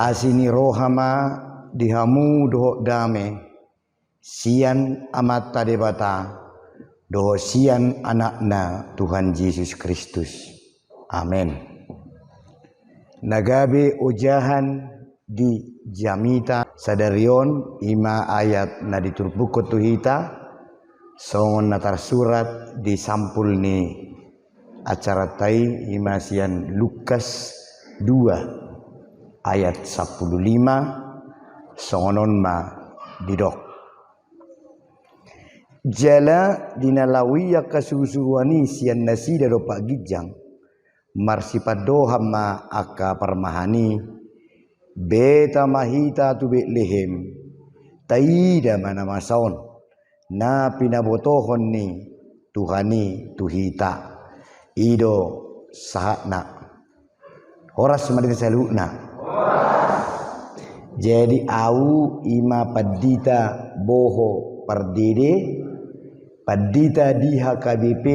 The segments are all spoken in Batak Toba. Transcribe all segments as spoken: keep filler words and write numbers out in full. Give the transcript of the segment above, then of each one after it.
Asi ni roha ma di hamu dohot dame, sian Amanta Debata, dohot sian Anakna Tuhan Jesus Kristus. Amen. Na gabe ojahan di jamita sadari on, i ma ayat na diturpukhon tu hita, songon na tarsurat di sampul ni acaranta i, i ma sian Lukas dua ayat sampulu lima, songon on ma didok. Jala di na laho i angka surusuruan i sian nasida dompak ginjang, marsipandohan ma angka parmahan i: Beta ma hita tu Betlehem, taida ma na masa on na pinabotohon ni Tuhan i tu hita. I do sahatna. Horas ma di hita saluhutna. Jadi, au i ma pandita Boho Pardede, pandita di H K B P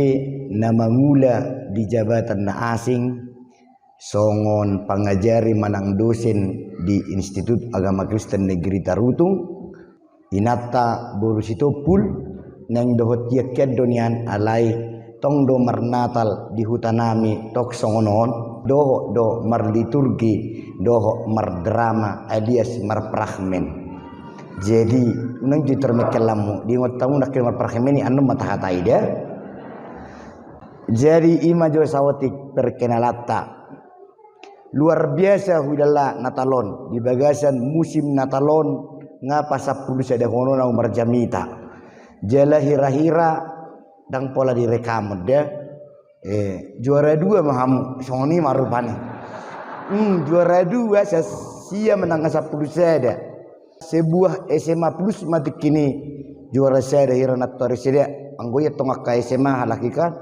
na mangula di jabatan na asing, songon pangajari manang dosen di Institut Agama Kristen Negeri Tarutung, inanta boru Sitompul, naeng dohot hian do nian, alai tong do marnatal di hutanami tong songon on, dohot do marliturgi, dohot mardrama alias marpragmen. Jadi, unang jo tarmengkel hamu, diingot hamu nangkin marpragmen i, annon ma tahatai da. Jadi, i ma jo saotik perkenalanta. Luar biasa huida Natal on, di bagasan musim Natal on, nga pasampulu sada honon au marjamita. Jala hira-hira, ndang pola direkam da. Eh, juara dua ma hamu, songon i ma rupani. Hmm, juara dua, sa sia manang sampulu sada. Sebuah S M A plus ma tingki ni juara sada hira na torus i da. Anggo i tong angka S M A halak i kan,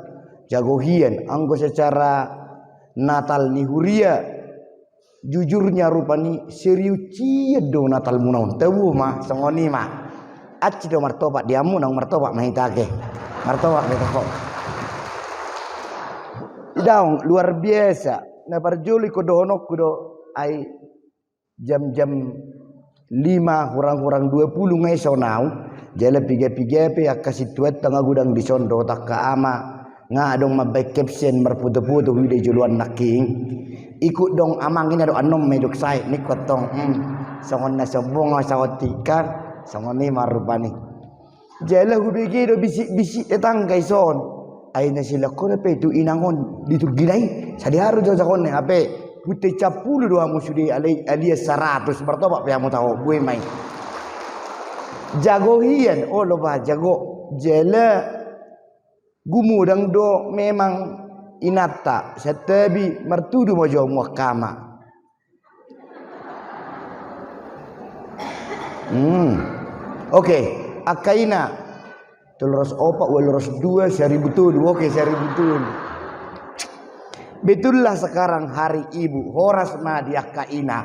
jago hian. Anggo secara Natal ni huria, jujurnya rupani serius hian do Natalmuna on. Tabo ma, songon i ma. Aci do martopak di hamu, naung martopak ma hita ake. Martopak ma hita ho. Daong, luar biasa. Na parjolo ingkon dohononku do, ai jam-jam lima hurang-hurang dua pulu nga dison au, jala piga-piga pe angka sintuanta nga godang dison dohot angka ama, nga adong mambaen caption marpoto-poto huida joloan nangkin. Ikut dong amang i na do annon ma didok sae, ningku antong, hmm, songon na sombong au saotik kan, songon i ma rupani. Jala hubege do bisik-bisik tetangga dison. Ai na silangkon pe tu inang on di turgina i. Sadiharu jo jagonna, hape punta sampulu do hamu sude, alai alias saratus, martopak pe hamu taho, bue ma i. Jago hian, olo ba, jago. Jala gumodang do memang inanta, santabi martudu ma jo hamu angka ama. Hmm. Oke, angka ina. Tolu ratus opat, ualu ratus dua, saribu tolu. Oke, saribu tolu. Betullah sekarang hari ibu, horas ma di angka ina.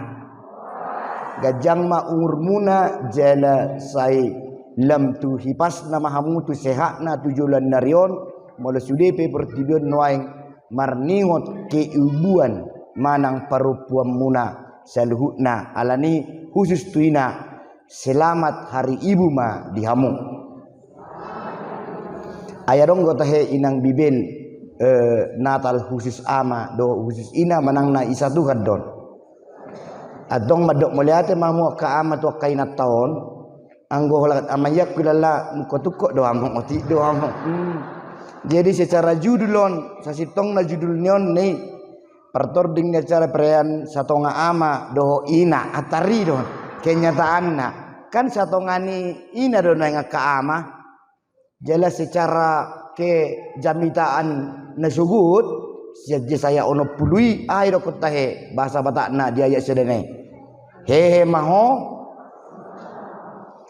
Ganjang ma umurmuna, jala sai lam tu hipasna ma hamu, tu sehatna, tu joloan ni ari on, molo sude pe portibi on nuaeng marningot keibuan manang parompuanmuna saluhutna. Alani khusus tu ina, selamat hari ibu ma di hamu. Ai adong do tahe inang biben, eh, Natal khusus ama dohot khusus ina manang na isa Tuhan do on. Antong mandok mauliate ma hamu angka ama tu angka inanta on. Anggo holan amaiangku lala mungko tungkot do hamu, otik do hamu. Hmm. Jadi secara judul on, sasintongna judul ni on ni partording ni acara perayaan satonga ama dohot ina, atari do on. Kenyataanna kan satonga ni ina do naeng angka ama. Jala secara kejamitaan na sogot, sian Jesaya onom pulu i, aha idokkon tahe bahasa Batakna di ayat sada nai? Hehe ma ho.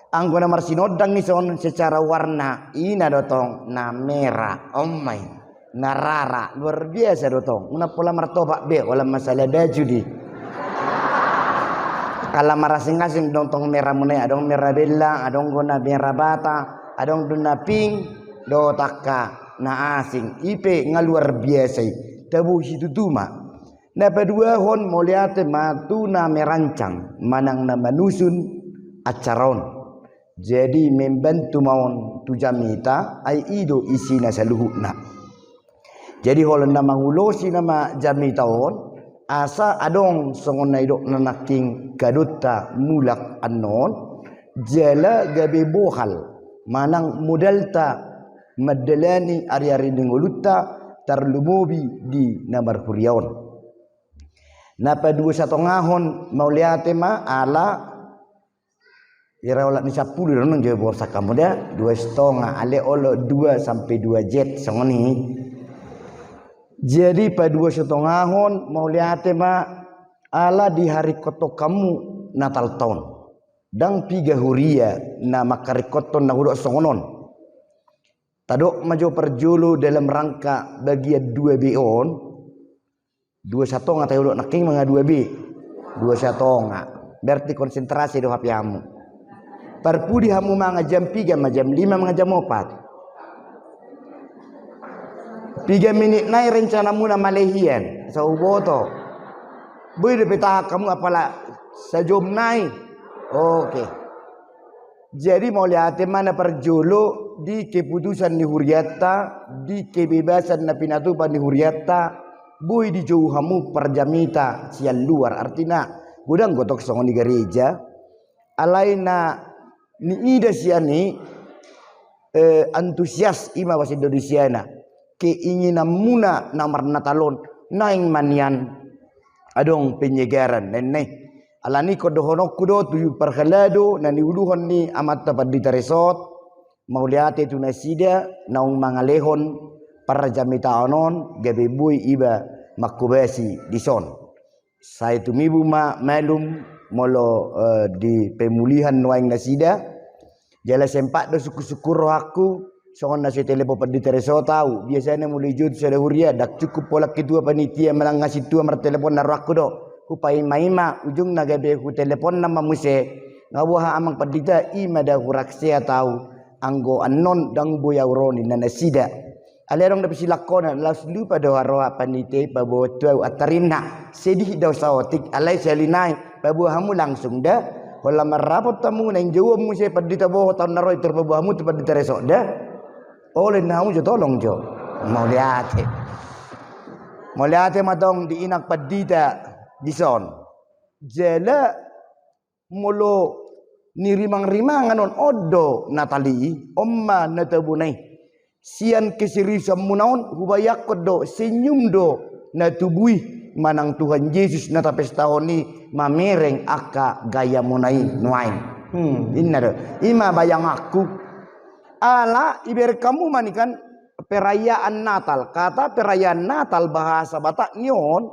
Anggo na marsinondang i son secara warna, ina do tong na merah, on ma i. Na rara, luar biasa do tong. Unang pola martopak be, holan masalah baju di. Ala marasing-asing do tong merah muna i, adong merah belang, adong do na merah bata, adong do na pink, dohot angka na asing. I pe nga luar biasa i. Tabo situtu ma. Na paduahon, mauliate ma tu na merancang manang na manusun acara on. Jadi membantu ma on tu jamita, ai i do isina saluhutna. Jadi holan na mangulosi nama jamita on, asa adong songon na idokna nangkin kadonta mulak annon, jala gabe bohal manang modalta mandalani ari-ari ni ngolunta, tarlumobi di na marhuria on. Na paduasatongahon, mauliate ma ala Ira olat ni sampulu do nang jawab borsak hamu da, dua setengah, ale olo dua sampai dua jet, songon i. Jadi paduasatongahon, mauliate ma ala diharingkothon hamu Natalta on. Ndang piga huria na mangharingkothon na hudok songon on. Tadok ma jo parjolo dalam rangka bagian dua B on, dua satonga tahe ulok nangkin manga dua B. Dua satonga. Berarti konsentrasi do hape hamu. Parpudi hamu manga jam piga ma, jam lima manga jam opat? Piga minit nai rencana muna male hian. Asa huboto. Boi dope tahan hamu apala sajom nai. Oke. Jadi mauliate ma na parjolo di keputusan ni hurianta, di kebebasan na pinatupa ni hurianta, boi dijou hamu parjamita sian luar. Artina, godang do tong songon i gareja, alai na niida sian i, eh, antusias, i ma bahasa Indonesiana, keinginan muna na marnatal on, naeng ma nian adong penyegaran, naeng nai. Alani i dohononku do tu parhalado na niuluhon ni amanta Pandita Resort, mauliate tu nasida naung mangalehon parjamitaan on, gabe boi iba manghobasi dison. Sai tumibu ma malum molo, eh, di pemulihan nuaeng nasida. Jala sempat do sungkun-sungkun rohangku, songon na sai telepon Pandita Resort au. Biasana molo ijo tu sada huria, ndang cukup pola ketua panitia manang na sintua martelepon na rohangku do. Hupaima-ima, ujungna gabe hutelepon nama muse. Nga boha amang pandita, i ma da hurang sehat au. Anggo annon ndang boi au ro ninna nasida. Alai adong dope silangkona, laos lupa do haroa panitia i paboa tu au, antar inna. Sedih do saotik, alai sahali nai paboa hamu langsung da. Holan marrapot hamu naeng jouon muse pandita bohot taon na ro i, tor paboa hamu tu Pandita Resort da. Olo inna hamu jo, tolong jo. Mauliate. Mauliate ma tong di inang pandita dison. Jala molo nirimang-rimangan on, on do na tali i, on ma na tabona i. Sian keseriusan muna on hubayangkon do, senyum do na tubu i manang Tuhan Jesus na tapestahon i mamereng angka gaya muna i nuaeng. Hmm, inna do. I ma bayanganku. Ala ibereng hamu ma ni kan perayaan Natal. Kata perayaan Natal bahasa Batak ni on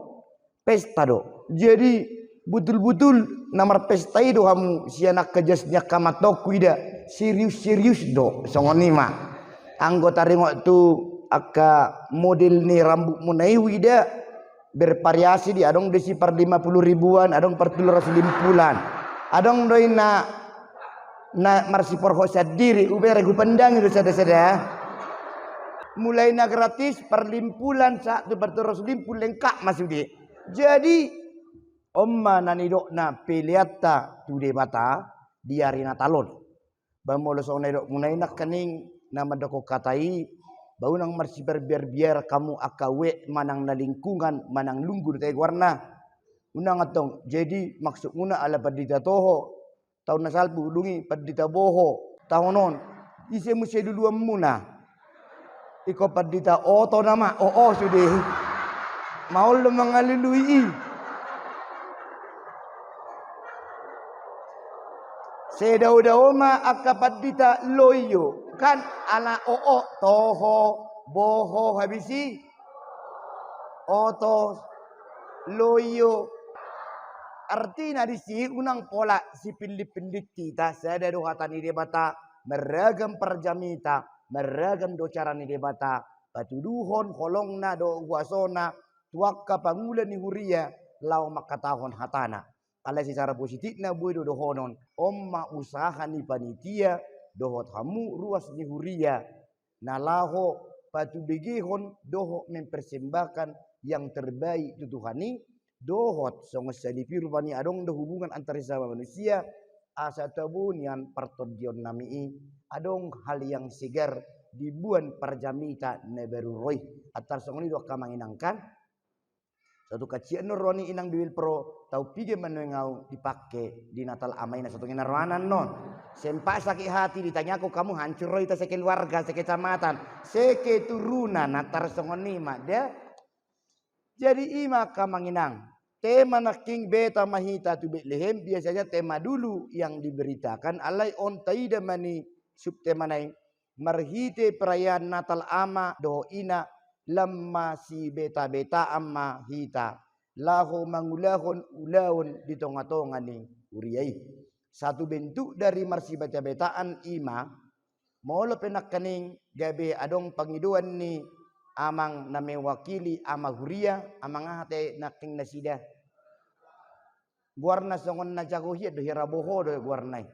pesta do. Jadi butul-butul na marpesta i do hamu sian angka jas ni angka amantongku, ida serius-serius do songon i ma. Anggo taringot tu angka model ni rambut muna i huida bervariasi di, adong do isi par lima puluh ribuan, adong par tolu ratus lima puluhan. Adong do i na na marsiporhot sandiri, hubereng hupandangi do sada-sada. Mulai na gratis par lima puluhan sahat tu par tolu ratus lima puluh lengkap ma sude. Jadi on ma na nidokna peleanta tu Debata di ari Natal on. Ba molo songon na idok muna i nangkaning na mandok hata i, Ba unang marsiparbiar-biar hamu angka ue manang na lingkungan manang lunggur tai goarna. Unang antong. Jadi maksudmuna ala pandita toho taon na salpu dung i pandita boho taon on. Ise muse luluanmuna? Ingkon pandita oto nama, o o sude. Maol do mangalului i. Sedao-dao ma angka pandita loio kan, ala o o toho boho habis i oto loio. Artina disi unang pola sipindik-pindik hita, sada do hata ni Debata, marragam parjamita, marragam do cara ni Debata patuduhon holongna dohot huasona tu angka pangula ni huria laho mangkatahon hatana. Alai secara positifna boi do dohonon, on ma usaha ni panitia dohot hamu ruas ni huria na laho patubegehon dohot mempersembahkan yang terbaik tu Tuhan i, dohot songon salipi rupani adong do hubungan antar sesama manusia, asa tabo nian partondionnami i adong hal yang segar di bulan parjamita na baru ro i. Antar songon i do angka amang inang kan. Satu kacian non roani inang Bibel Pro, tau piga ma nuaeng au dipake di Natal Ama i na so tung i na roanan non. Sempat sakit hati ditanyakan kamu hancur ro hita sekeluarga, sekecamatan, seketurunan, antar songon i ma da. Jadi i ma angka amang inang. Tema nangkin beta ma hita tu Betlehem, biasanya tema dulu yang diberitakan, alai on taida ma ni subtema na i, marhite perayaan Natal Ama dohot Ina, lam masibeta-betaan ma hita laho mangulahon ulaon di tonga-tonga ni huria i. Satu bentuk dari marsibeta-betaan i ma, molo pe nangkaning gabe adong pangidoan ni amang na mewakili ama huria, amang aha te nangkaning nasida? Goarna songon na jago hian do, hira boho do goarna i.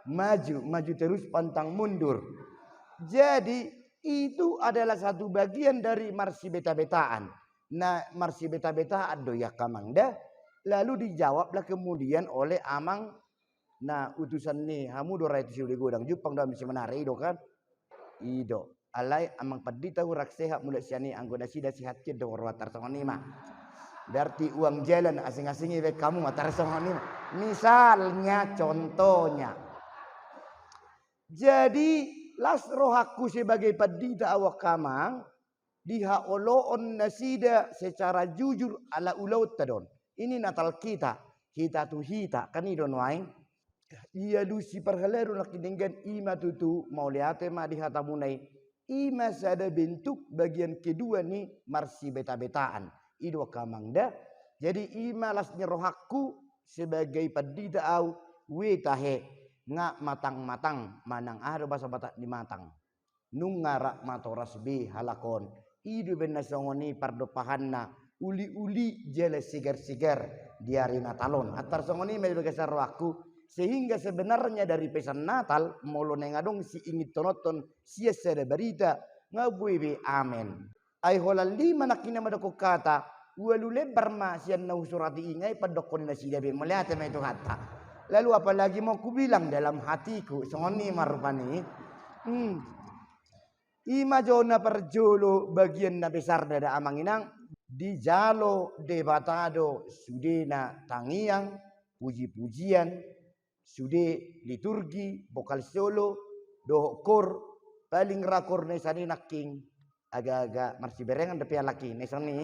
Maju, maju terus, pantang mundur. Jadi itu adalah satu bagian dari marsibeta-betaan. Nah, marsibeta-betaan do i angka amang da. Lalu dijawablah kemudian oleh amang na utusan ni hamu do ra i tu Sidogodang Jumpang do ami sebenarnya i do kan. I do. Alai amang pandita hurang sehat mulak sian i, anggo nasida sehat hian do ro, antar songon i ma. Berarti uang jalan asing-asing i baen hamu, antar songon i ma. Misalnya, contohnya. Jadi las rohangku sebagai pandita au angka amang, dihaoloon nasida secara jujur ala ulaonta do on. Ini Natal kita, hita tu hita, kan i do nuaeng. Dialusi parhalado nangkin denggan, i ma tutu mauliate ma di hatamuna i. I ma sada bentuk bagian kedua ni marsibeta-betaan. I do angka amang da. Jadi i ma las ni rohangku sebagai pandita au, ue tahe, nga matang-matang, manang aha do bahasa Batak ni matang. Nunga rap matoras be halak on. I do umbahen na songon i pardompahanna, uli-uli jala segar-segar di ari Natal on. Antar songon i ma di bagasan rohangku, sehingga sebenarnya dari pesan Natal, molo naeng adong siingitononton sian sada barita, nga boi be amen. Ai holan lima nangkin na mandokkon hata, ualu lembar ma sian na husurati i, nga i pandokkon ni nasida be, mauliate ma i tu hata. Lalu apalagi mau kubilang dalam hatiku, songon i ma rupani. Hmm. I ma jo na parjolo bagian na besar da amang inang, dijalo Debata do sudena tangiang, puji-pujian, sude liturgi, vokal solo, dohot koor, paling ra koor na i sani nangkin, agak-agak marsiberengan dope halak i, na i sani.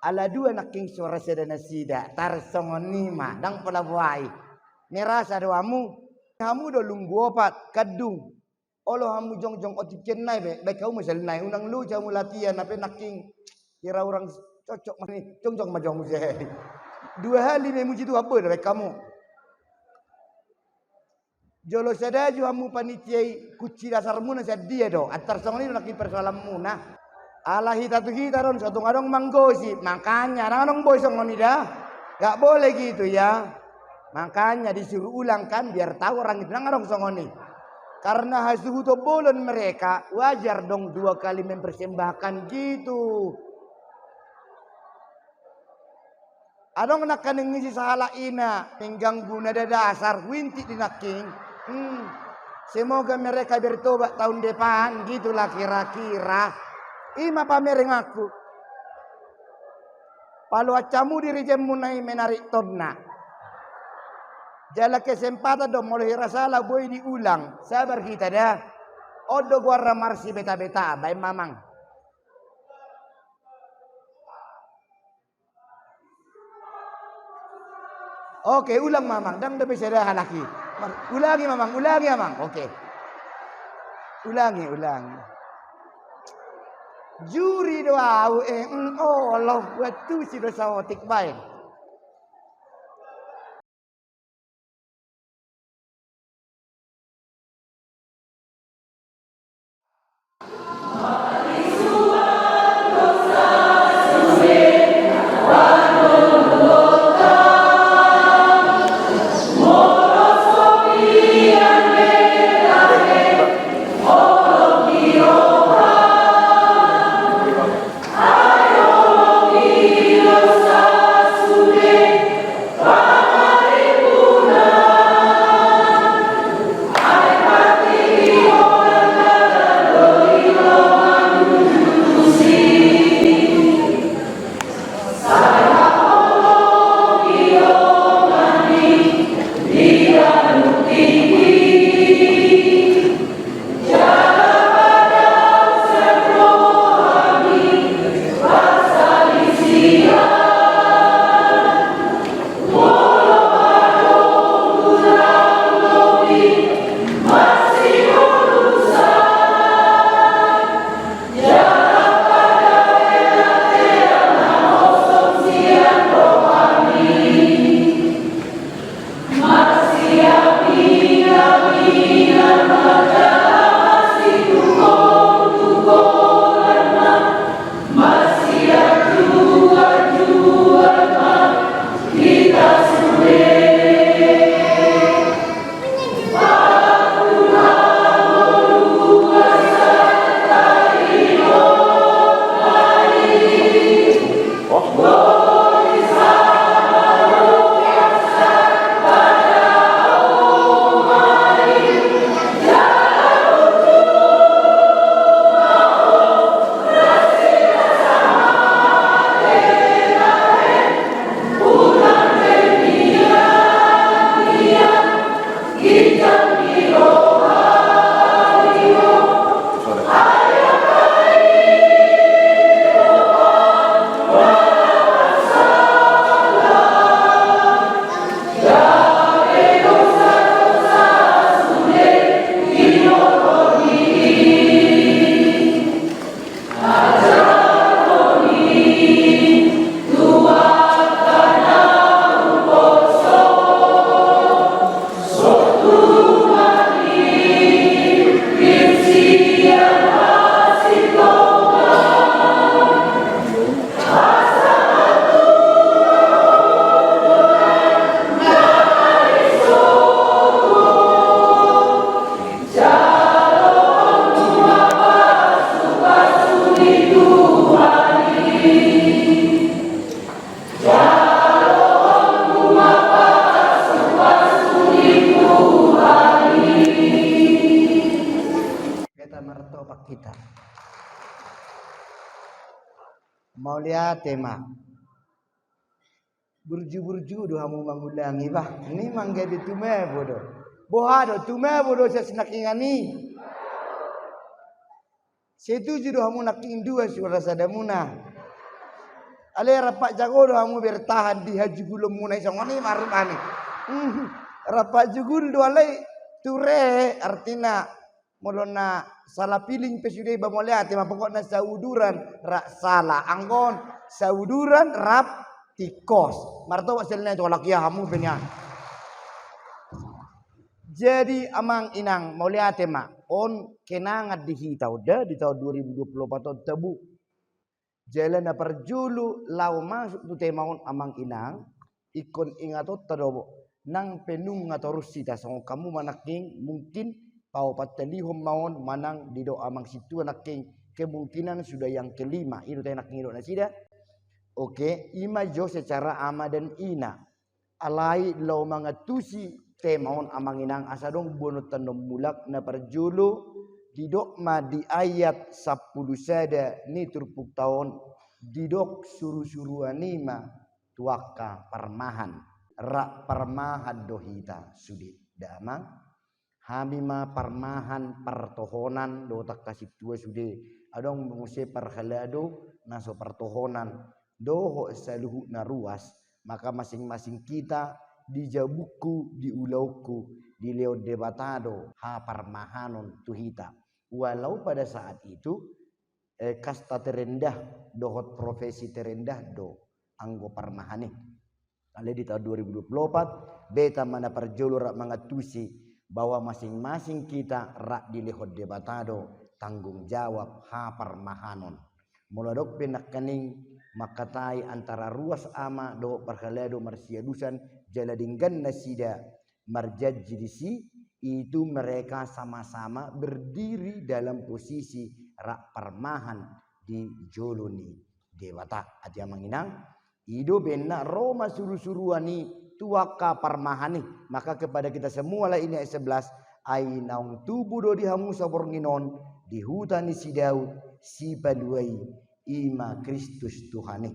Ala dua nangkin suara sada nasida, tarsongon i ma, ndang pola boha i. Merasa do hamu, hamu do lunggu opat, kandung. Olo hamu jongjong otik hian nai be, baen hamu ma sel nai, unang loja hamu latihan, hape nangkin. Hira hurang cocok ma ni, jongjong ma jo hamu muse. Dua hali ma i muji Tuhan, boi do baen hamu. Jolo sada jo hamu panitia i, kunci dasarmuna sian dia do, antar songon i do nangkin persoalanmuna. Ala hita tu hita do on, so tung adong manggosip, makanya ndang adong boi songon i da. Gak boleh gitu ya. Makanya disuruh ulang kan, biar tahu orang itu, ndang adong songon i. Karena hasuhuton bolon mereka, wajar dong dua kali mempersembahkan gitu. Adong nangkaning isi sahalak ina, mengganggu nada dasar, huintik di nangkin. Hmm. Semoga mereka bertobat tahun depan, gitulah kira-kira. I ma pamerenganku. Paloas hamu dirijenmuna i menarik tonna. Jala kesempatan do, molo hira sala boi diulang. Sabar hita da. On do goarna marsibeta-beta, baen ma amang. Oke, ulang ma amang, ndang dope sada halak i. Mar-, ulangi ma amang, ulangi amang, oke. Ulangi, ulangi. Juri do au, eh, mm, olo, buat tusi do saotik baen. Hita martopak hita. Mauliate ma. Burju-burju do hamu mangulangi bah. Ni manggadi tumebo do. Boha do tumebo do sian nangkiningan i. Setuju do hamu nangkining dua suara sadamuna. Alai rap jago do hamu bertahan di hajugulonmuna i songon i marupani. Hmm, rap jugul do alai ture artina. Molo na sala piling pe sude iba mauliate ma, pokokna sauduran rap sala anggo on, sauduran rap tingkos. Martopak sel na itu halak ia hamu pe nian. Jadi amang inang mauliate ma, on kenangan di hita on da di taon dua ribu dua puluh opat on tabu. Jala na parjolo laho masuk tu tema on amang inang, ingkon ingatonta do bo, nang pe nunga torus hita songon hamu ma nangkin, mungkin paopat halihon ma on manang didok amang sintua nangkin, kemungkinan sudah yang kelima, i do tahe nangkin idok nasida. Oke, i ma jo secara ama dan ina. Alai laho mangantusi tema on amang inang asa adong boanonta na mulak. Na parjolo, didok ma di ayat sampulu sada ni turpukta on, didok surusuruan i ma tu angka parmahan. Rap parmahan do hita sude da amang. Hami ma parmahan partohonan dohot angka sintua sude. Adong muse parhalado na so partohonan dohot saluhutna ruas, maka masing-masing kita di jabungku, di ulaonku, dilehon Debata do haparmahanon tu hita. Walau pada saat itu eh, kasta terendah dohot profesi terendah do anggo parmahan i. Alai di tahun dua ribu dua puluh opat, beta ma na parjolo rap mangantusi bahwa masing-masing kita rap dilehon Debata do tanggung jawab haparmahanon. Molo adong pe nangkaning mangkatai antara ruas ama dohot parhalado marsialusan jala denggan nasida marjanji disi, itu mereka sama-sama berdiri dalam posisi rap parmahan di jolo ni Debata. Ate amang inang, i do baenna ro ma surusuruan i tu angka parmahan i. Maka kepada kita semua lah ini ayat sebelas, ai naung tubu do di hamu saborngin on di huta ni si Daud, Sipalua i, i ma Kristus Tuhan i.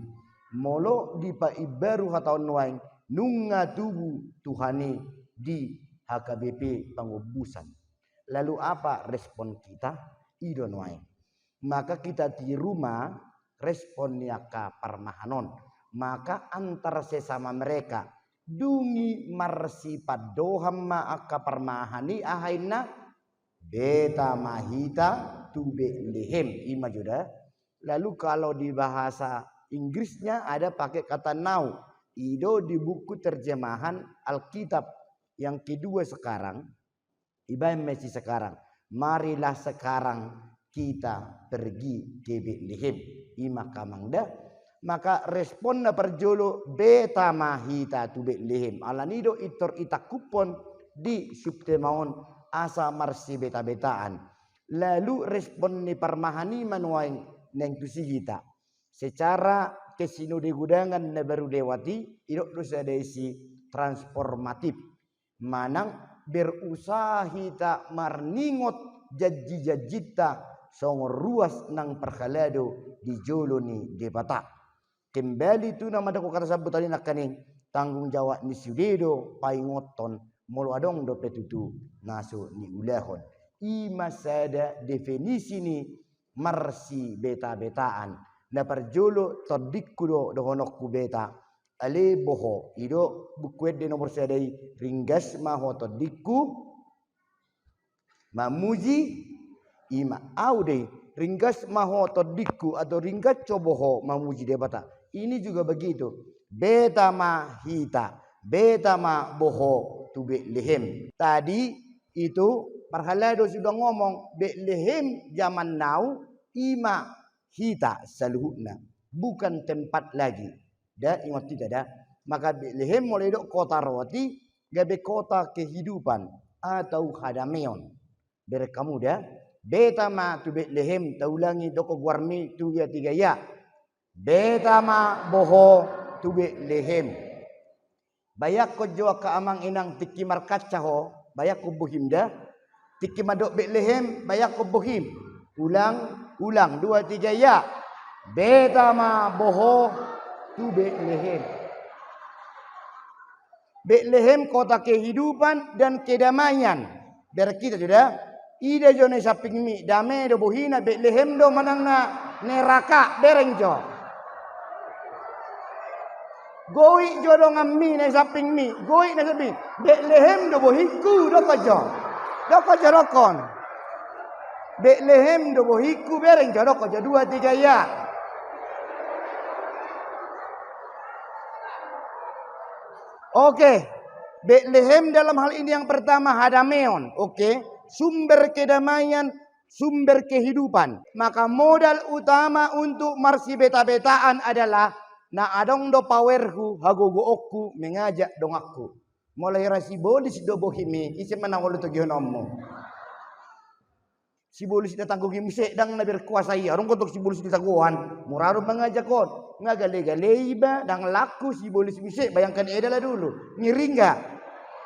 Molo dipaimbaru hata on nuaeng, nunga tubu Tuhan i di H K B P Pangombusan. Lalu apa respon kita? I do nuaeng. Maka kita tiru ma respon ni angka parmahan on. Maka antar sesama mereka, dung i marsipandohan ma angka parmahan i, aha inna? Beta ma hita tu Betlehem, i ma jo da. Lalu kalau di bahasa Inggrisnya ada pakai kata now. I do di buku terjemahan Alkitab yang kedua sekarang, ibaen ma i sekarang. Marilah sekarang kita pergi ke Betlehem. I ma angka amang da. Maka respon na parjolo, beta ma hita tu Betlehem. Alani do intor itangkuphon di subtema on asa marsibeta-betaan. Lalu respon ni parmahan i ma nuaeng naeng tusi hita. Secara kesinode gudangan na baru lewat i, idok do sada isi transformatif. Manang berusaha hita marningot janji-janjinta songon ruas nang parhalado di jolo ni Debata. Kembali tu na mandok hata sambutan i nangkaning, tanggung jawab ni sude do paingothon molo adong dope tutu na so niulahon. I ma sada definisi ni marsibeta-betaan. Na parjolo tondingku do dohononku beta. Ale boho, i do Buku Ende nomor sada i, ringgas ma ho tondingku mamuji, i ma au do i, ringgas ma ho tondingku atau ringgas ho boho mamuji Debata. Ini juga begitu. Beta ma hita, beta ma boho tu Betlehem. Tadi itu parhalado sudah ngomong, Betlehem zaman now i ma hita saluhutna, bukan tempat lagi. Da, ingot hita da. Maka Betlehem molo idok kota roti, gabe kota kehidupan atau hadameon. Bereng hamu da. Beta ma tu Betlehem, taulangi, dokkon goarmi, tu ia tiga ia. Beta ma boho tu Betlehem. Bayangkon jo angka amang inang, tingki markaca ho, bayangkon bohim da. Tingki mandok Betlehem, bayangkon bohim. Ulang, ulang, dua, tiga, ya. Beta ma boho tu Betlehem. Betlehem kota kehidupan dan kedamaian. Bereng hita jo da. Ida jo na i sampingmi, dame do bohina, Betlehem do manang na neraka, bereng jo. Goi jo donganmi na i sampingmi, goi na i sampingmi. Betlehem do bohingku, dokkon jo. Dokkon jo, dokkon. Betlehem do bohingku, bereng jo, dokkon jo, dua, tiga, ya. Oke. Betlehem dalam hal ini yang pertama hadameon, oke, sumber kedamaian, sumber kehidupan. Maka modal utama untuk marsibeta-betaan adalah na adong do pawerhu, hagogoonku mengajak donganku. Molo hira sibolis do bohimi, ise ma na olo togihononmu? Sibolis na tanggung i muse, ndang na berkuasa ia. Adong do tong sibolis na jagoan, mura do mangajak on. Nga gale-gale iba, ndang laku sibolis muse, bayangkan eda lah dulu. Ngeri nga?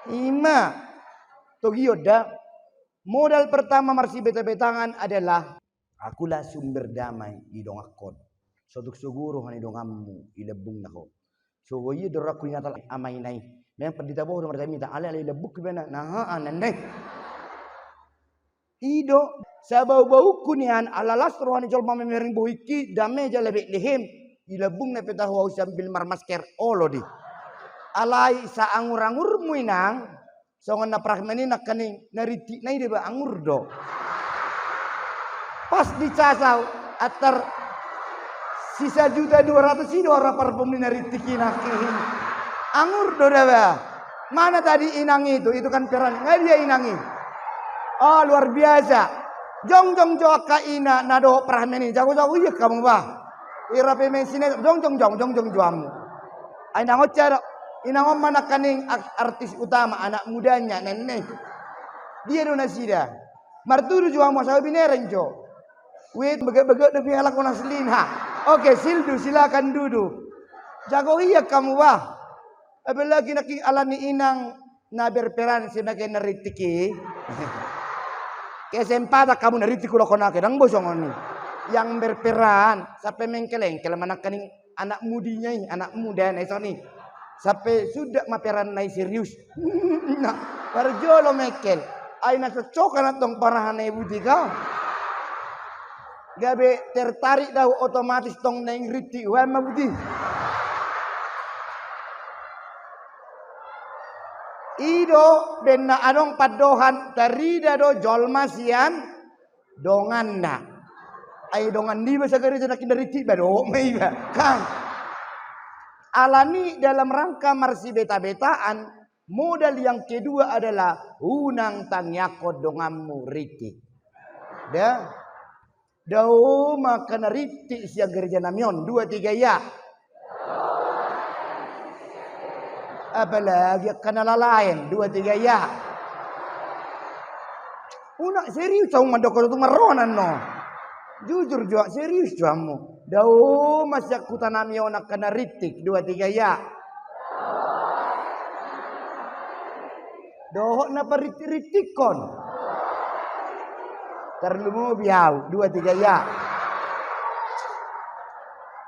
Ima. Togion da. Modal pertama marsibeta-betaan adalah, akulah sumber damai di donganhon. Sotung so guru hon i donganmu, i lambungna ho. So boi i do rakku di Natal amai nai. Memang pandita boho do marjamita, alai alai lambungku bena na haa nandai. I do, sabau-bauku nian ala las roha ni jolma mamereng bohingki dame jala Betlehem. I lambungna pe tahu au sambil marmasker olo di. Alai saangur-angurmu inang. Songon na pragma ni nangkaning na rintik na i deba angur do. Pas dicas au antar sisa juta dua ratus i do ora parfum ni na rintik i nangkaning. Angur do deba. Mana tadi inang itu? Itu kan peran. Nggak dia inang i. Oh, luar biasa. Jongjong jo angka ina na dohot pragma ni. Jago-jago ia hamu bah. Ira pe mensi ne jongjong jong jongjong jo hamu. Ai inang on cara inang on ma nangkaning artis utama anak mudanya nenne. Dia do nasida. Martudu jo hamu asa binereng jo. Wait, begek-begek do piala kona selina. Oke, Sildu silakan dudu. Jago ia hamu bah. Apalagi nangkaning alani inang na berperan sebagai na rintik i. Kesempatan hamu na rintik ulok kona ke dang bosongon i. Yang berperan sampai mengkelengkel ma nangkaning anak mudinya i, anak muda na ison i. Sampai sudah ma peran na i serius. Nah, parjolo mengkel. Ai na cocok anak tong parahan na i buti kau. Gabe tertarik dau otomatis tong na i rintik uan ma buti. I do benna adong pandohan tarida do jolma sian donganna. Ai dongan niba sagareja na kinda rintik ba do ma iba kan. Alani dalam rangka marsibeta-betaan, modal yang kedua adalah unang tangiangkon donganmu rintik. Da. Dao ma angka na rintik sian gereja nami on, dua tiga ia. Apalagi angka na lalaen, dua tiga ia. Unang serius au mandok tu marronan no. Jujur jo serius jo hamu. Dao ma sian huta nami on angka na rintik, dua tiga ia. Dohot na parintik-rintikkon. Tarlumobi au, dua tiga ia.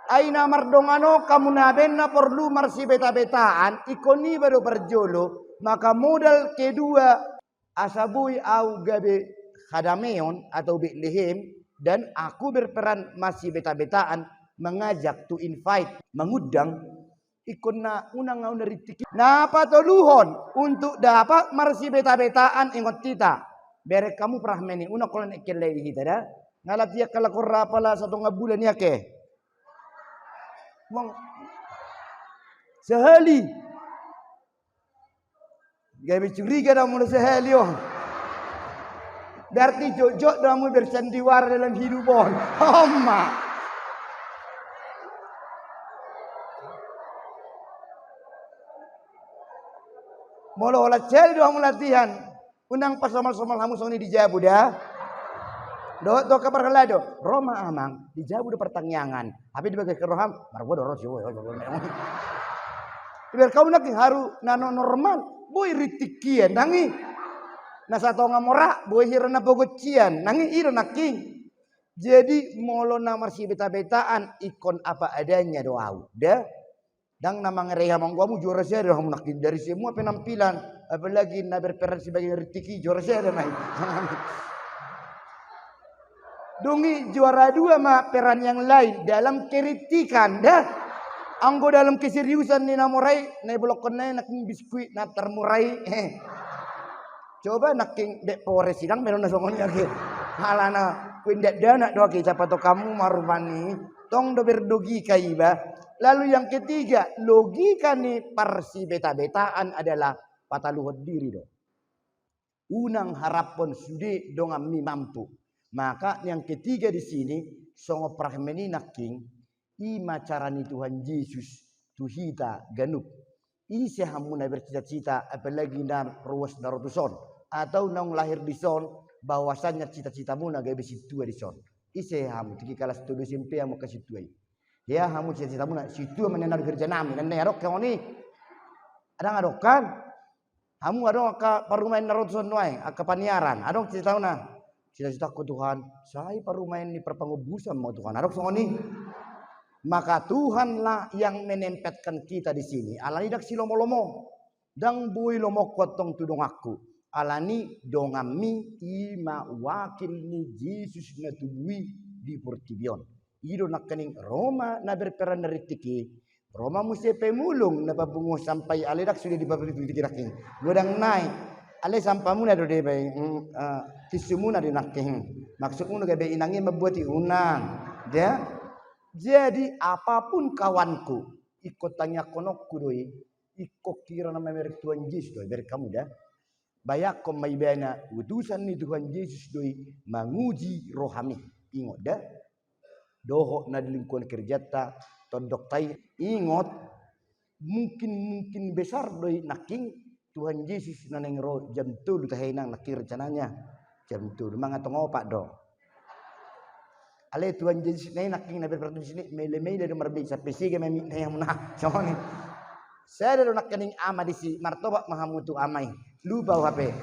Ai na mardongan on hamu na baen na porlu marsibeta-betaan, ingkon iba do parjolo, maka modal kedua asa boi au gabe hadameon atau Betlehem, dan aku berperan marsibeta-betaan, mengajak, to invite, mengundang. Ingkon na unang au na rintik i. Na patoluhon untuk dapat marsibeta-betaan ingot hita. Bereng hamu pragma ni unang holan engkel lai di hita da. Nga latihan kalakon ra pala satonga bulan i ake. Mong. Sehali. Gabe curiga do hamu na sehali on. Berarti jotjot do hamu bersandiwara dalam hidup on. Oma. Molo holan sehali do hamu latihan. Unang pasomal-somal hamu songon i di jabu da. Dohot do kabar halado. Ro ma amang, di jabu do partangiangan. Hape di bagas keroham, marboa do ro si. Ibar kau nangkin haru na no normal, boi rintik hian nangkin. Na satonga mora, boi hira na pogot hian nangkin, i do nangkin. Jadi molo na marsibeta-betaan ingkon apa adanya do au da. Dang na mangerehi hamu, anggo hamu juara sada do hamu nangkin dari semua penampilan, apalagi na berperan sebagai rintik i juara sada nai. Dung i juara dua ma peran yang lain dalam kerittikan da. Anggo dalam keseriusan ni na mora i, na ibolongkon nai nangkin biskuit na tarmura i. Coba nangkin dek pores sidang melo na songon i ake. Alana kuindak danak do ake, siapa tau hamu marupani. Tong do berlogika iba. Lalu yang ketiga, logika ni parsibeta-betaan adalah pataluhon diri do. Unang haraphon sude donganmi mampu. Maka yang ketiga di sini, songon pragma ni nangkin, i ma cara ni Tuhan Jesus tu hita ganup. Ise hamu na bercita-cita, apalagi na ruas na ro tuson, atau naung lahir dison, bahwasanya cita-citamuna gabe sintua dison. Ise hamu, tingki kalas tolu S M P hamu angka sintua i. Hea hamu cita-citamuna sintua ma nian na di gereja nami, nian na i adong hamu ni. Adong adong kan? Hamu adong angka parumaen na ro tu son nuaeng, angka paniaran, adong cita-citauna. Cita-citaku Tuhan, sai parumaen ni parpangombusan ma Tuhan, adong songon i. Maka Tuhanlah yang menempatkan kita di sini. Alani ndang silomo-lomo. Ndang boi lomongku antong tu donganku. Alani donganmi i ma wakil ni Jesus na tubu i di portibi on. I do nangkining ro ma na berperan na rintik i. Ro ma muse pemulung na papungu sampai, alai ndang sude di pabrik rintik i nangkin. Godang nai. Alai sampamuna do deba i, mm, eh, tisumuna do nangkin. Maksudmuna gabe inang i mambuat i, unang. Ya. Jadi apapun kawanku, ingkon tangiangkononku do i, ingkon hira na mamereng Tuhan Jesus do i, bereng hamu da. Bayangkon ma ibana, utusan ni Tuhan Jesus do i manguji rohami. Ingot da. Dohot na di lingkungan kerjanta, tondongta i, ingot, mungkin, mungkin besar do i nangkin Tuhan Jesus na naeng ro jam tolu tahe inang nangkin rencananya. Jam tolu, mangan tong opat do. Alai Tuhan Jesus na i nangkin na berperang di sini, mele-mele do marbei, sampe sega ma mic na i hamu na, songon i. Sada do nangkining ama disi, martobat ma hamu tu ama i. Lupa au hape.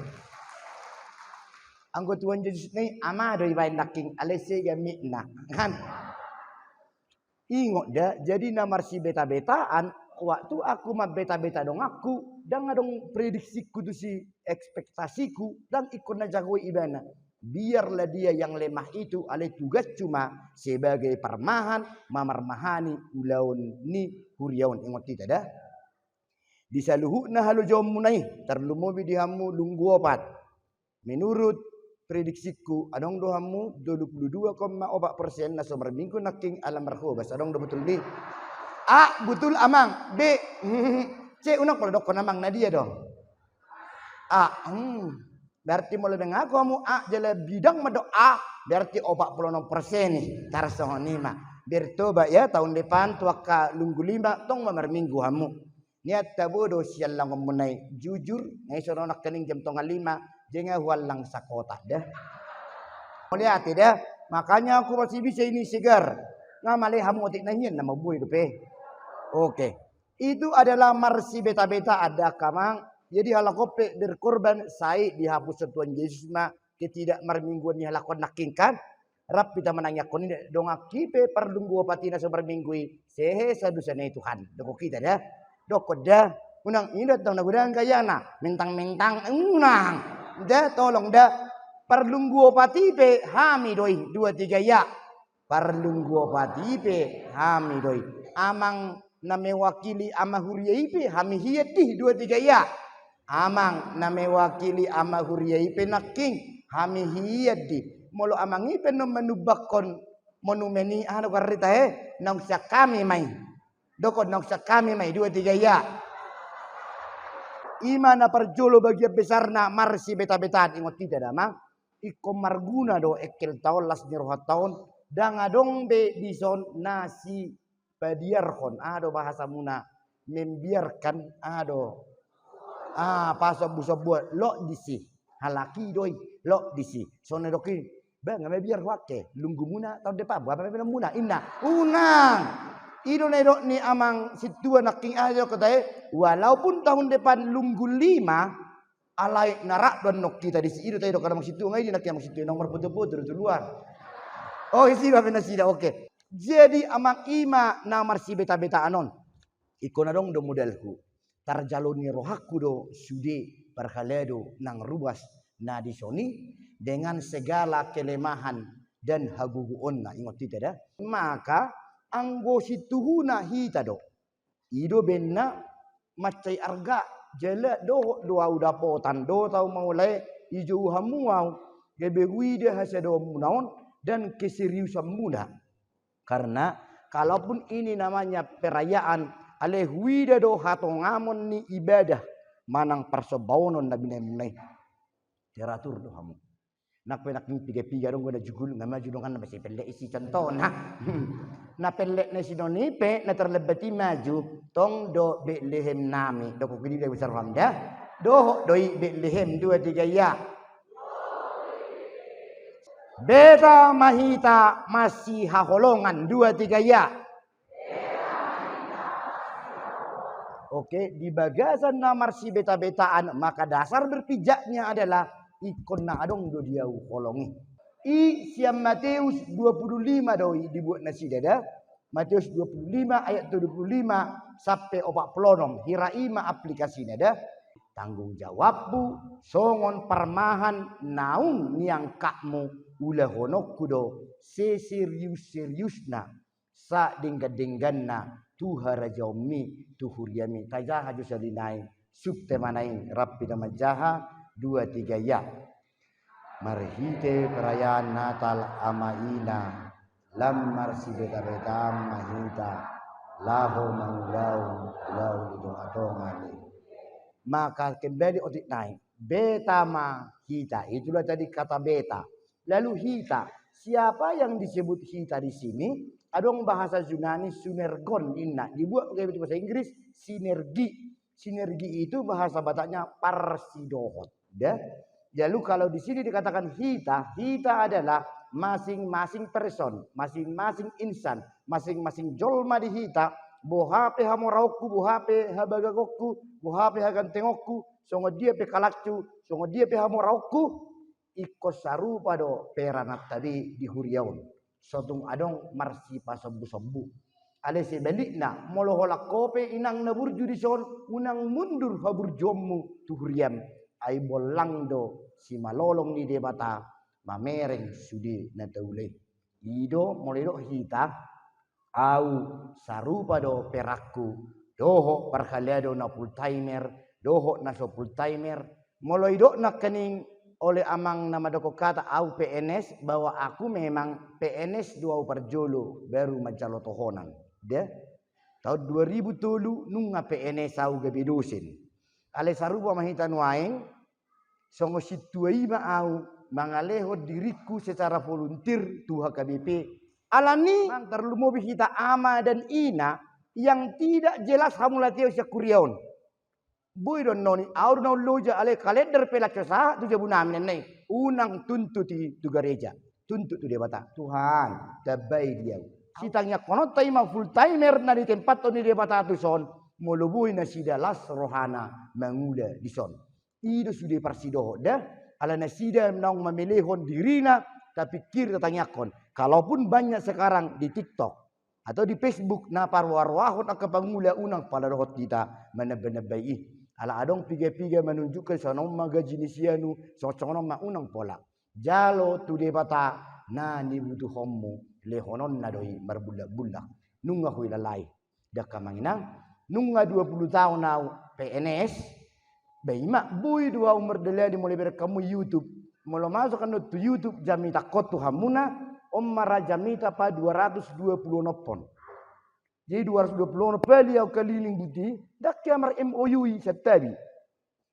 Anggo Tuhan Jesus na i ama do ibaen nangkin, alai sega mic na. Kan? Ingot da, jadi na marsibeta-betaan, waktu aku mambeta-beta donganku, ndang adong prediksiku tusi, ekspektasiku, ndang ingkon na jagoi ibana. Biarlah dia yang lemah itu, alai tugasku ma sebagai parmahan, mamarmahani ulaon ni huria on, ingot hita da. Di saluhutna halojaonmuna i, tarlumobi di hamu lunggu opat. Menurut prediksiku, adong do hamu dua puluh dua koma opat persen na so marminggu nangkin ala marhobas, adong do butul ni. A, butul amang. B, C, unang pola dokkon amang na dia do. A, hmm. Berarti molo mengaku hamu A, jala bidang ma do A, berarti opat puluh enam persen i. Tarsongon i ma. Bertobat ya, tahun depan tu angka lunggu lima, tong ma marminggu hamu. Nian tabo do siallangonmuna i, jujur, nga i songon nangkining jam tonga lima, je nga huallang sakotak da. Mauliate da, makanya aku masih bisa ini segar. Nga male hamu otik na hian na mamboi dope. Oke. Itu adalah marsibeta-betaan da angka amang. Jadi halak on pe berkorban sai dihapushon Tuhan Jesus ma ketidakmarmingguan ni halak on nangkin kan. Rap hita manangiangkon i, donganki pe parlunggu opat i na so marminggu i, sehe sadosana i Tuhan. Dokkon hita da. Dokkon da. Unang i do tong na godang gayana. Mentang-mentang unang. Da, tolong da. Parlunggu opat i pe hami do i, dua tiga ya. Parlunggu opat i pe hami do i. Amang na mewakili ama huria i pe hami hian di, dua tiga ya. Amang na mewakili ama huria i pe nangkin hami hian di. Molo amang i pe na manumbangkon monumen i, aha do garrita he, naung sian hami ma i. Dokkon naung sian hami ma i, dua tiga ya. I ma na parjolo bagian besarna marsibeta-betaan, ingot hita da amang. Ingkon marguna do engkelta on, las ni rohanta on, ndang adong be dison na si pabiarhon, aha do bahasamuna, membiarkan, aha do, ah, pasombu-sombuan, lot disi, halak i do i, lot disi, songon na didok i, ba nga mabiar ho angke, lunggumuna tahun depan, boha pe pinompuna, inna, unang, i do na didok ni amang sintua nangkin, aha do didok hita i, walaupun tahun depan lunggu lima, alai na rap do annon hita disi, i do tadi didok amang sintua, nga i di nangkin amang sintua, naung marpoto-poto do tu luar. Oh, isi ba pe nasida, oke. Jadi amang i ma na marsibeta-betaan on. Ingkon adong do modalhu. Tarjalo ni rohangku do sude parhalado nang ruas na dison i dengan segala kelemahan dan hagogoonna, ingot hita da. Maka anggo situhuna hita do. I do baenna mansai arga, jala dohot do au dapotan dohot au mangolai, dijou hamu au, gabe huida hasadaonmuna on dan keseriusanmuna. Karena kalaupun ini namanya perayaan, alai huida do hatongamon ni ibadah manang parsombaonon na binaenmuna i. Teratur do hamu. Nang pe nangkin piga-piga adong do na jugul, nga maju donganna, mansai pellek i si contohna. Na pellek na sinon i pe, na terlambat i maju, tong do Betlehem nami, dohot gini da besar roham da. Dohot do i Betlehem, dua tiga ya. Beta ma hita masihaholongan, dua tiga ya. Oke, di bagasan na marsibeta-betaan, maka dasar berpijaknya adalah ingkon na adong do di ahu holong i. I sian Mateus dua puluh lima do i dibuat nasida da. Mateus dua puluh lima ayat dua puluh lima sampe opat puluh onom, hira i ma aplikasina da. Tanggung jawabmu songon parmahan naung niangkatmu, ulahononku do seserius-seriusna, sadenggan-dengganna tu harajaonmi, tu huriami. Tajaha jo sahali nai, sukte ma nai, rap hita manjaha, dua tiga ya. Marhite perayaan Natal ama ina, lam marsibeta-betaan ma hita, laho mangulahon ulaon di tonga-tonga ni. Maka kembali otik nai, beta ma hita, itulah tadi kata beta. Lalu hita, siapa yang disebut hita di sini? Adong bahasa Yunani synergon, inna. Dibuat pakai bahasa Inggris, sinergi. Sinergi itu bahasa Bataknya parsidohot. Ya. Lalu kalau di sini dikatakan hita, hita adalah masing-masing person, masing-masing insan, masing-masing jolma di hita, boha pe hamoraonku, boha pe habagagonku, boha pe hagantengonku, songon dia pe kalakku, songon dia pe hamoraonku, ingkon sarupa do perananta be di huria on. Sotung adong marsipasombu-sombu. Alai sebalikna, molo holan ho pe inang na burju dison, unang mundur haburjuonmu tu huriam. Ai bollang do simalolong ni Debata mamereng sude na taula i. I do molo didok hita, au sarupa do peranku, dohot parhalado na full timer, dohot na so full timer. Molo didok nangkining oleh amang na mandok hata au P N S, bahwa aku memang P N S do au parjolo, baru manjalo tohonan. Da? Taon dua ribu tolu nunga P N S au gabe dosen. Alai sarupa ma hita nuaeng, songon sintua i ma au mangalehon diringku secara volunteer tu H K B P. Alani, tarlumobi hita ama dan ina yang tidak jelas hamauliateon sian huria on. Boi do annon i, au do na umloja, alai kalender pe las so sahat tu jabu nami ninna i. Unang tuntut i tu gareja, tuntut tu Debata. Tuhan, tambai di au. Sitangiangkononta i ma full timer na ditempathon ni Debata tuson, molo boi nasida las rohana mangula dison. I do sude parsidohot da, ala nasida naung mamelehon dirina, tapingkiri, tatangiangkon. Kalaupun banyak sekarang di TikTok atau di Facebook na paroa-roahon angka pangula, unang pala dohot hita manamba-nambai i. Ala adong piga-piga manunjukkon songon on ma gaji ni si anu, songon-songon on ma, unang pola. Jalo tu Debata na nibutuhonmu, lehononna do i marbullak-bullak. Nunga huilalai. Dangka manginang, nunga dua puluh taon au P N S, ba i ma boi do au mardalani molo ibereng hamu YouTube. Molo masuk annon tu YouTube, jamitangkon tu hamuna, on ma ra jamita pa dua ratus dua puluh onom pon. Jadi dua ratus dua puluh onom pali au kaliling buti, ndang hea mar-M O U i santabi.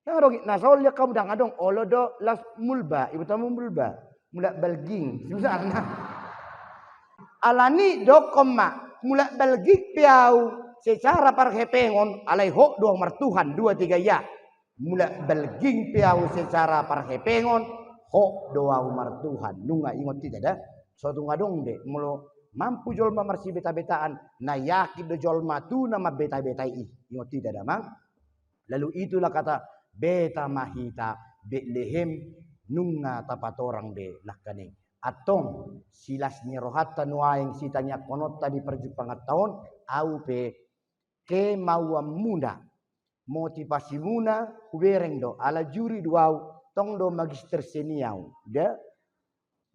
Ndang adong i, na so liat hamu ndang adong, olo do las mulba, iboto hamu mulba, mulak balging, susah na. Alani dokkon ma, mulak balging pe au secara parhepengon, alai hot do au martuhan, dua tiga ya. Mulak balging pe au secara parhepengon, hot do au martuhan. Nunga ingot hita da. Sotung adong be, molo mampu jolma marsibeta-betaan, na yakin do jolma tu na mambeta-betai i. Ingot hita da, mang. Lalu itulah kata, beta ma hita, Betlehem, nunga tapatorang be nangkaning. Antong, silas ni rohanta nuaeng, sitangiangkononta di parjumpanganta on, au pe kemauanmuna, motivasimuna, hubereng do, ala juri do au, tong do magister seni au. Da?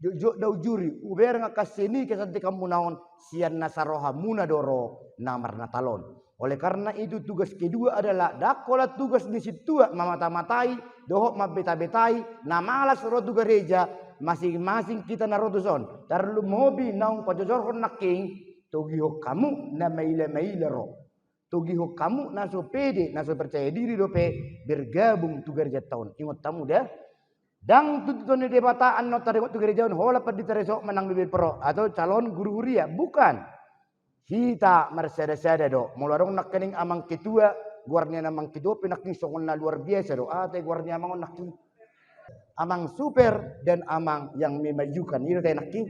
Jotjot do au juri, hubereng angka seni kecantikanmuna on, sian nasa rohamuna do ro na marnatal on. Oleh karena itu, tugas kedua adalah, ndang holan tugas ni sintua mamata-matai dohot mambeta-betai na malas ro tu gareja, masing-masing hita na ro tuson. Tarlumobi naung pajojorhon nangkin, togihon hamu na maila-maila ro. Togihon hamu na so pede, na so percaya diri dope bergabung tu garejanta on. Ingot hamu da. Ndang tuntuton ni Debata annon taringot tu gareja on, holan pandita resort manang bibir pro atau calon guru huria, bukan. Hita marsada-sada do. Molo adong nangkaning amang ketua, goar ni amang ketua pe nangkin songon na luar biasa do. Aha ate goar ni amang on nangkin? Amang super dan amang yang memajukan. I do ate nangkin?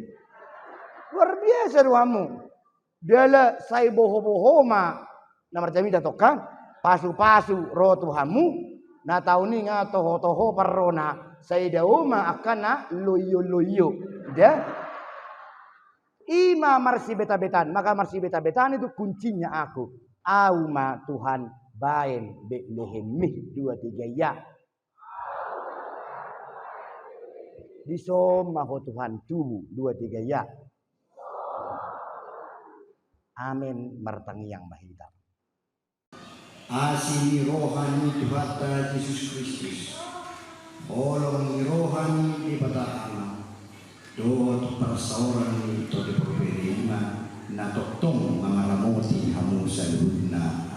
Luar biasa do hamu. Jala sai boho-boho ma na marjamita tong kan? Pasu-pasu ro tu hamu, na taon i nga toho-toho parrona, sai dao ma angka na loyo-loyo. Ida? I ma marsibeta-betaan, maka marsibeta-betaan itu kuncinya aku. Au ma Tuhan baen Betlehem i, dua tiga ya. Dison ma ho Tuhan tubu, dua tiga ya. Amen, martangiang ma hita. Asi ni roha ni Tuhanta Jesus Kristus, holong ni roha ni Debata Ama, dohot parsaoran ni Tondi Porpiri i ma na tongtong mangaramoti hamu saluhutna.